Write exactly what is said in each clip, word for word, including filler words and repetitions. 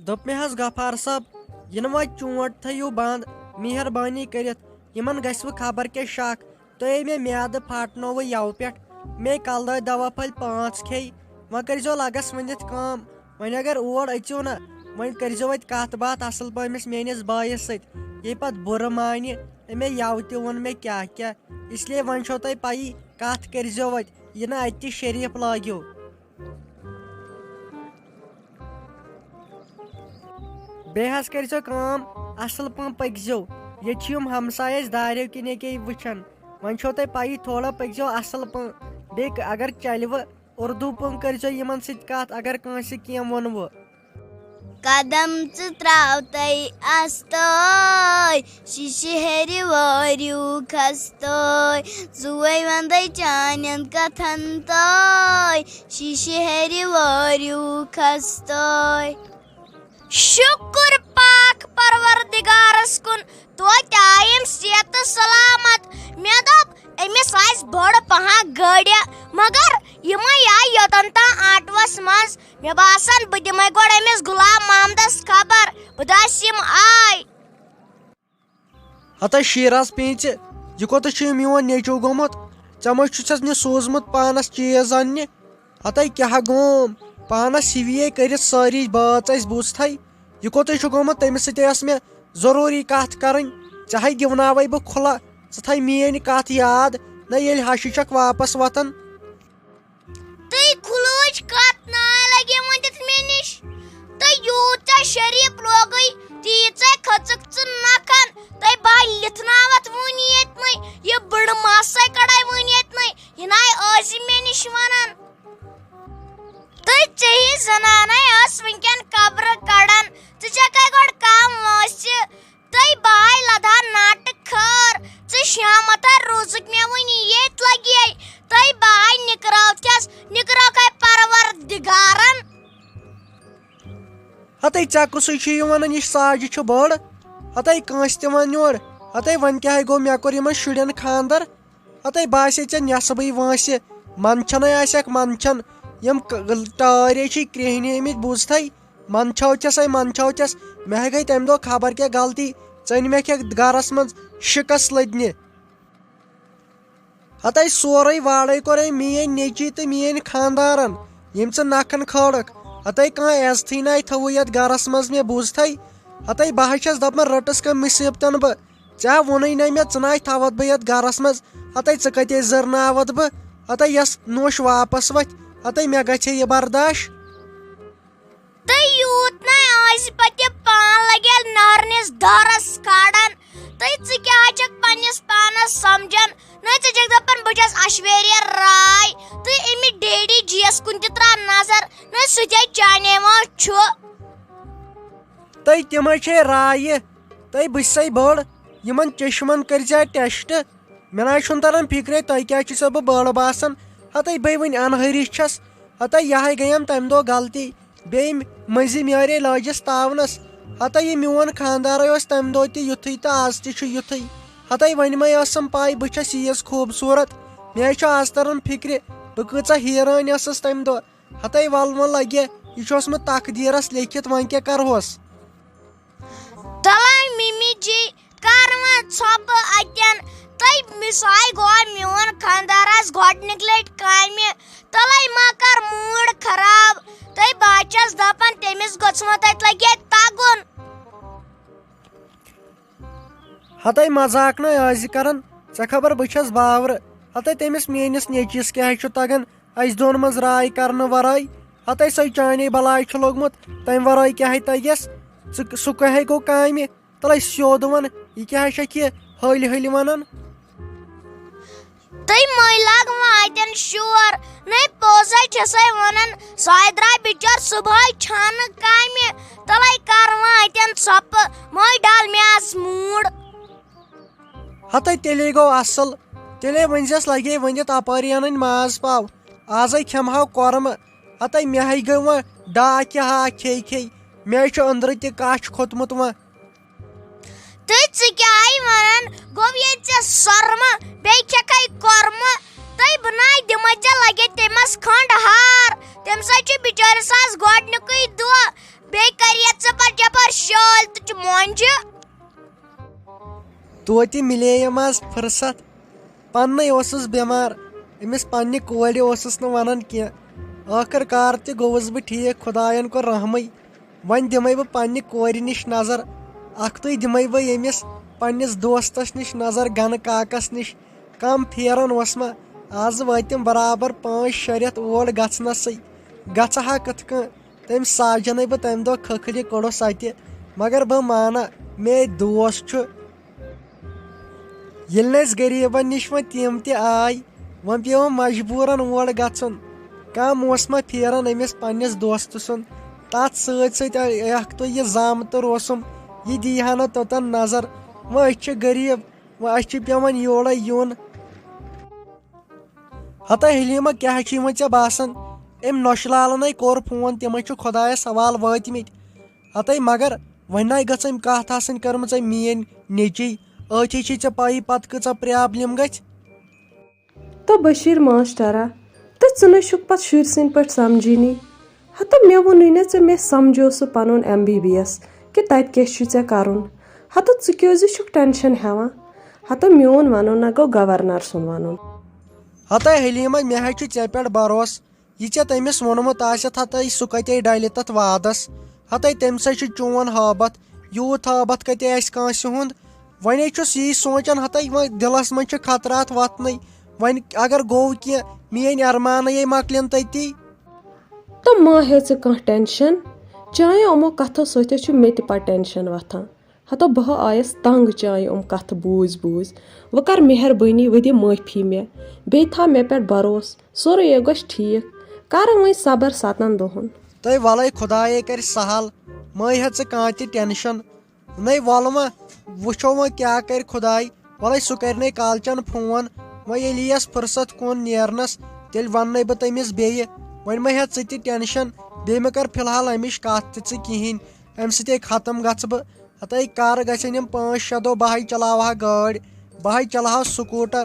دوٚپ مےٚ حظ، غفار صٲب، یِنہٕ وۄنۍ چونٛٹھ تھٲیِو بنٛد، مہربٲنی کٔرِتھ۔ یِمن گژھِ وۄنۍ خبر کیٛاہ شک۔ تۄہے مےٚ میادٕ پھاٹنووٕ یَوٕ پٮ۪ٹھ، مے کلہٕ دٲدۍ دوا پھٔلۍ پانٛژھ کھیٚیہِ۔ وۄنۍ کٔرۍزیو لگس ؤنِتھ کٲم، وۄنۍ اگر اور أژِو نہ، وۄنۍ کٔرۍزیو اَتہِ کتھ باتھ اصل پٲٹھۍ أمِس میٲنِس بٲیِس سۭتۍ۔ یہِ پتہٕ بُرٕ مانہِ، أمے یَوٕ تہِ ووٚن مےٚ کیٛاہ کیٛاہ۔ اس لیے وۄنۍ چھو تۄہہِ پَیی، کتھ کٔرۍزیو اَتہِ، یہِ نہٕ اَتہِ تہِ شریٖف لٲگِو۔ بیٚیہِ حظ کٔرۍزیو کٲم، اصل پٲٹھۍ پٔکۍزیو۔ ییٚتہِ چھِ یِم ہمسایہِ اَسہِ داریو کِنۍ ییٚکیٛاہ وٕچھان۔ وۄنۍ چھو تۄہہِ پَیی، تھوڑا پٔکۍزیو اصل پٲٹھۍ۔ بیٚیہِ اگر چلوٕ، اردو پٲٹھۍ کٔرۍزیو یِمن سۭتۍ کتھ، اگر کٲنٛسہِ کینٛہہ ووٚنوٕ۔ قدم ژٕ تراو تَے استٲے، شیٖشہٕ ہیٚرِ وٲرِو کھستٲے۔ زُوے وندے چانٮ۪ن کتھن تٲے، شیٖشہٕ ہیٚرِ وٲرِو کھستٲے۔ شُکُر پاک پروردگارس کُن، توتہِ آیم صحت تہٕ سلامت۔ مےٚ دوٚپ، أمِس آسہِ بٔڑ پہن گٔڑ، مگر یِمے آیہِ یوٚتن تام آٹوس منٛز۔ مےٚ باسان، بہٕ دِمے گۄڈٕ أمِس غلام محمدس خبر، بہٕ دَپس، یِم آے۔ ہتا شیراز پیٖنژِ، یہِ کوٚتَس چھُ میون نیٚچو گوٚمُت؟ ژےٚ ما چھُ چھَس نہٕ سوٗزمُت پانَس چیٖز اَننہِ؟ ہتا کیٛاہ گوم؟ پانَس ہِوی کٔرِتھ سٲری بٲژ اَسہِ بوٗزتھَے۔ یہِ کوٚتَے چھُ گوٚمُت؟ تٔمِس سۭتۍ ٲس مےٚ ضروٗری کَتھ کَرٕنۍ۔ ژےٚ ہَے دِوناوَے بہٕ کھُلہ، ژٕ تھاے میٛٲنۍ کَتھ یاد۔ نہ ییٚلہِ ہَشہِ چھَکھ واپَس وۄتھان۔ تُہۍ کھُلوٕچ کَتھ ناے لَگے ؤنِتھ مےٚ نِش۔ تہٕ یوٗتاہ شریٖف لوگُے، تیٖژاہ کھٔژٕکھ ژٕ نَکھَن۔ تۄہہِ بہٕ لِتھناوَتھ وٕنۍ ییٚتنٕے، یہِ بٕڑٕ مَسَے کَڑَے وٕنۍ ییٚتنٕے، یہِ نَے ٲسۍ مےٚ نِش وَنان۔ تہٕ ژےٚ ہِش زنانَے ٲس وٕنکٮ۪ن قبرٕ کَڑان۔ ژٕ چھَکھَے گۄڈٕ کَم وٲنٛسہِ۔ تہٕ بہٕ ہاے لدہا ناٹہٕ کھٲر۔ ژٕ شامتھا روٗزُکھ مےٚ وٕنہِ ییٚتۍ لگے۔ تہٕ بہٕ ہاے نِکراوتھس، نِکراوکھے پروردگارن۔ ہتے ژےٚ کُسُے چھُ یہِ ونان، یہِ ساجہِ چھُ بٔڑ؟ ہتے کٲنٛسہِ تہِ ون یورٕ۔ ہتے وۄنۍ کیٛاہ گوٚو، مےٚ کوٚر یِمن شُرٮ۪ن خانٛدر۔ ہتے باسے ژےٚ نٮ۪صبٕے وٲنٛسہِ، منٛدچھنَے آسٮ۪کھ منٛدچھن۔ یِم ک-، ٹٲرۍ چھِ کرٛیٚہنیمٕتۍ، بوٗزتھَے؟ منٛدچھاو چھَسَے، منٛدچھاو چھَس۔ مےٚ ہے گٔے تَمہِ دۄہ خبر کیٛاہ غلطی، ژٔنۍ مےٚ کھٮ۪کھ گَرَس منٛز شِکَس لٔدنہِ۔ ہتے سورُے واڑَے کوٚر أمۍ میٛٲنۍ نیٚچی تہٕ میٛٲنۍ خانٛدارَن، یِم ژٕ نَکھَن کھٲڑٕکھ۔ ہتے کانٛہہ عزتھٕے نَے تھٲوٕے یَتھ گَرَس منٛز مےٚ، بوٗزتھَے؟ ہتے بہٕ ہَے چھَس دَپان، رٔٹٕس کانٛہہ مُصیٖبتَن بہٕ۔ ژےٚ ووٚنُے نہ مےٚ، ژٕ ناے تھاوتھ بہٕ یتھ گرس منٛز۔ ہتے ژٕ کتے زٕرناوتھ بہٕ؟ ہتے یس نوش واپس وتھِ، ہتے مےٚ گژھِ ہے یہِ برداش۔ تہٕ یوٗت نَے آسہِ پتہٕ یہِ پان لگہِ نہرنِس دارس کھارن۔ تہٕ ژٕ کیٛاہ چھکھ پننِس پانس سمجھان؟ نہ ژٕ چھکھ دپان بہٕ چھس اشویریا راے۔ تہٕ أمِس ڈیڈی جی یس کُن تہِ تراو نظر، نہ سُہ تہِ چانے وٲنٛس چھُ۔ تہٕ تِمے چھے رایہِ۔ تہٕ بہٕ چھسے بٔڑ، یِمن چشمن کٔرۍ زِ ٹیسٹ۔ مےٚ نہ حظ چھُنہٕ تران فکرے، تۄہہِ کیٛازِ چھُسو بہٕ بٔڑ باسان؟ ہتے بے وٕنہِ انہٲرِش چھس۔ ہتے یہِ ہاے گٔیم تمہِ دۄہ غلطی۔ بیٚیہِ مٔنٛزِ میٲرے لٲجِس تاونس۔ ہتے یہِ میون خانٛدارے اوس تمہِ دۄہ تہِ یُتھُے تہٕ از تہِ چھُ یُتھُے۔ ہتے وۄنۍ مے ٲسٕم پاے بہٕ چھس ییٖژ خوٗبصوٗرت۔ مےٚ حظ چھُ از تران فکرِ بہٕ کۭژاہ حیران ٲسٕس تمہِ دۄہ۔ ہتے ول وۄنۍ لگہِ، یہِ چھُ اوسمُت تقدیرس لیکھِتھ، وۄنۍ کیٛاہ کرہوس؟ تلے مِمی جی، کر وۄنۍ ژھۄپہٕ اتٮ۪ن۔ تہٕ مِساے گوٚو میون خانٛدار آز گۄڈنِک لٹہِ کامہِ۔ تلے ما کر موٗڈ خراب۔ تہٕ بہٕ چھس دپان تٔمِس گوٚژھ وۄنۍ تتہِ لگہِ تگُن۔ ہتے مذاق نہ ٲسۍ زِ کران، ژےٚ خبر بہٕ چھس باورٕ۔ ہتے تٔمِس میٲنِس نیٚچوِس کیٛاہ چھُ تگان اسہِ دۄن منٛز راے کرنہٕ ورٲے۔ ہتے سۄے چانے بلاے چھُ لوٚگمُت، تمہِ ورٲے کیٛاہ ہے تگٮ۪س؟ ژٕ، سُہ کیٛاہ ہے گوٚو کامہِ؟ تلے سیوٚد وَن، یہِ کیٛاہ چھکھ یہِ ۂلۍ ۂلۍ ونان؟ تہٕ مٔنٛزۍ لاگ وۄنۍ اتٮ۪ن شور۔ نَے پوٚز ہے چھسے ونان، سۄے درٛاے بِچٲر صبحٲے چھانہٕ کامہِ۔ تلے کر وۄنۍ اتٮ۪ن ژھۄپہٕ، مٔنٛزۍ ڈل مےٚ از موٗڈ۔ ہتے تیٚلے گوٚو اصل، تیٚلے ؤنۍ زٮ۪س لگے ؤنِتھ اپٲری انٕنۍ ماز پاو۔ ازے کھٮ۪مہٕ ہاو کۄرمہٕ۔ ہتے مےٚ ہے گٔے وۄنۍ ڈاکہِ ہا کھے کھے، مےٚ ہے چھُ أنٛدرٕ تہِ کچھ کھوٚتمُت وۄنۍ۔ تہٕ ژٕ کیٛاہ ہے ونان؟ گوٚو ییٚتہِ ژےٚ سۄرمہٕ، بیٚیہِ کھٮ۪کھے کۄرمہٕ۔ تہٕ بہٕ ناے دِمے ژےٚ لگے تٔمِس کھنٛڈ ہار۔ تٔمِس حظ چھُ بِچٲرِس آز گۄڈنیُکُے دۄہ۔ بیٚیہِ کریتھ ژےٚ پنجہِ۔ توتہِ مِلییَم آز فرصت۔ پننُے اوسُس بٮ۪مار، أمِس پننہِ کورِ اوسُس نہٕ ونان کینٛہہ۔ ٲخٕر کار تہِ گوٚوُس بہٕ ٹھیٖک، خۄدایَن کوٚر رحمٕے۔ وۄنۍ دِمَے بہٕ پننہِ کورِ نِش نظر، اَکھتُے دِمَے بہٕ ییٚمِس پننِس دوستَس نِش نظر، گنہٕ کاکَس نِش۔ کم پھیران اوس مہ، آز وٲتۍ تِم برابر پانٛژھ شےٚ رٮ۪تھ اور گژھنَسٕے۔ گژھٕ ہا کِتھ کٔنۍ؟ تٔمۍ ساجنَے بہٕ تَمہِ دۄہ کھٔکھرِ کوٚڑُس اَتہِ، مگر بہٕ مانہٕ، مے دوس چھُ۔ ییٚلہِ نہٕ اَسہِ غریٖبَن نِش وۄنۍ تِم تہِ آے، وۄنۍ پیوٚو مجبوٗرَن اور گژھُن۔ کانٛہہ موسمہ پھیران أمِس پنٛنِس دوستہٕ سُنٛد، تَتھ سۭتۍ سۭتۍ اَکھ تہٕ یہِ زامتٕر اوسُم، یہِ دی ہا نہٕ توٚتَن نظر۔ وۄنۍ أسۍ چھِ غریٖب، وۄنۍ اَسہِ چھِ پٮ۪وان یورَے یُن۔ ہتا حلیٖمہ، کیٛاہ چھُے وۄنۍ ژےٚ باسان؟ أمۍ نۄشہِ لالَن ہے کوٚر فون، تِمَے چھِ خۄدایَس حوالہٕ وٲتمٕتۍ۔ ہتے مگر وۄنۍ نَے گٔژھ أمۍ کَتھ آسٕنۍ کٔرمٕژ، أمۍ میٛٲنۍ نیٚچی۔ ٲتھی چھے ژےٚ پَیی پَتہٕ کۭژاہ پرٛابلِم گژھِ۔ تہٕ بشیٖر ماسٹرا، تہٕ ژٕ نَے چھُکھ پَتہٕ شُرۍ سٕنٛدۍ پٲٹھۍ سَمجھٲنی۔ ہتہٕ مےٚ ووٚنُے نہ ژےٚ، مےٚ سَمجھو سُہ پَنُن ایم بی بی ایس کہِ تَتہِ کیٛاہ چھُے ژےٚ کَرُن۔ ہتہٕ ژٕ کیٛازِ چھُکھ ٹینشن ہٮ۪وان؟ ہتہٕ میون وَنُن نہ گوٚو گورنر سُنٛد وَنُن۔ ہتے حلیٖمہ، مےٚ حظ چھُ ژےٚ پٮ۪ٹھ بھروسہٕ۔ یہِ ژےٚ تٔمِس ووٚنمُت آسٮ۪تھ ہتے، سُہ کتے ڈلہِ تتھ وعدس؟ ہتے تٔمۍ سۭتۍ چھُ چون ہٲبتھ، یوٗت ہٲبتھ کتے آسہِ کٲنٛسہِ ہُنٛد۔ وۄنۍ چھُس یی سونٛچان، ہتے وۄنۍ دِلس منٛز چھِ خطرات وتھنٕے۔ وۄنۍ اگر گوٚو کینٛہہ، میٲنۍ ارمانٕے مۄکلن تٔتی۔ تہٕ ما ہے ژٕ کانٛہہ ٹینشن، چانہِ یِمو کتھو سۭتۍ چھُ مےٚ تہِ پتہٕ ٹینشن وتھان۔ ہتو بہٕ آیس تنگ چانہِ یِم کتھٕ بوٗزۍ بوٗزۍ۔ وۄنۍ کر مہربٲنی، وۄنۍ دِ معٲفی مےٚ، بیٚیہِ تھاو مےٚ پٮ۪ٹھ بھروسہٕ، سورُے یہِ گژھِ ٹھیٖک۔ کر وۄنۍ صبر ستن دۄہن۔ تہٕ ولے خدایے کرِ سہل، مہ ہے ژٕ کانٛہہ تہِ ٹینشن۔ نَے وَلہٕ وۄنۍ وٕچھو وۄنۍ کیٛاہ کَرِ خۄداے۔ وَلَے سُہ کَرِ نَے کالچَن فون۔ وۄنۍ ییٚلہِ یِیَس فٕرصت کُن نیرنَس، تیٚلہِ وَنہٕ نَے بہٕ تٔمِس بیٚیہِ۔ وۄنۍ مہ ہےٚ ژٕ تہِ ٹٮ۪نشَن، بیٚیہِ مہ کَر فِلحال اَمِچ کَتھ تہِ ژٕ کِہیٖنۍ۔ اَمہِ سۭتۍ ہے ختم گژھٕ بہٕ۔ ہَتَے کَر گژھن یِم پانٛژھ شےٚ دۄہ، بہٕ ہَے چلاوٕ ہا گٲڑۍ، بہٕ ہَے چلاوٕ ہا سکوٗٹر۔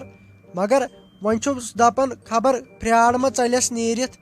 مگر وۄنۍ چھُس دَپان خبر فرٛاڈ مہ ژَلٮ۪س نیٖرِتھ۔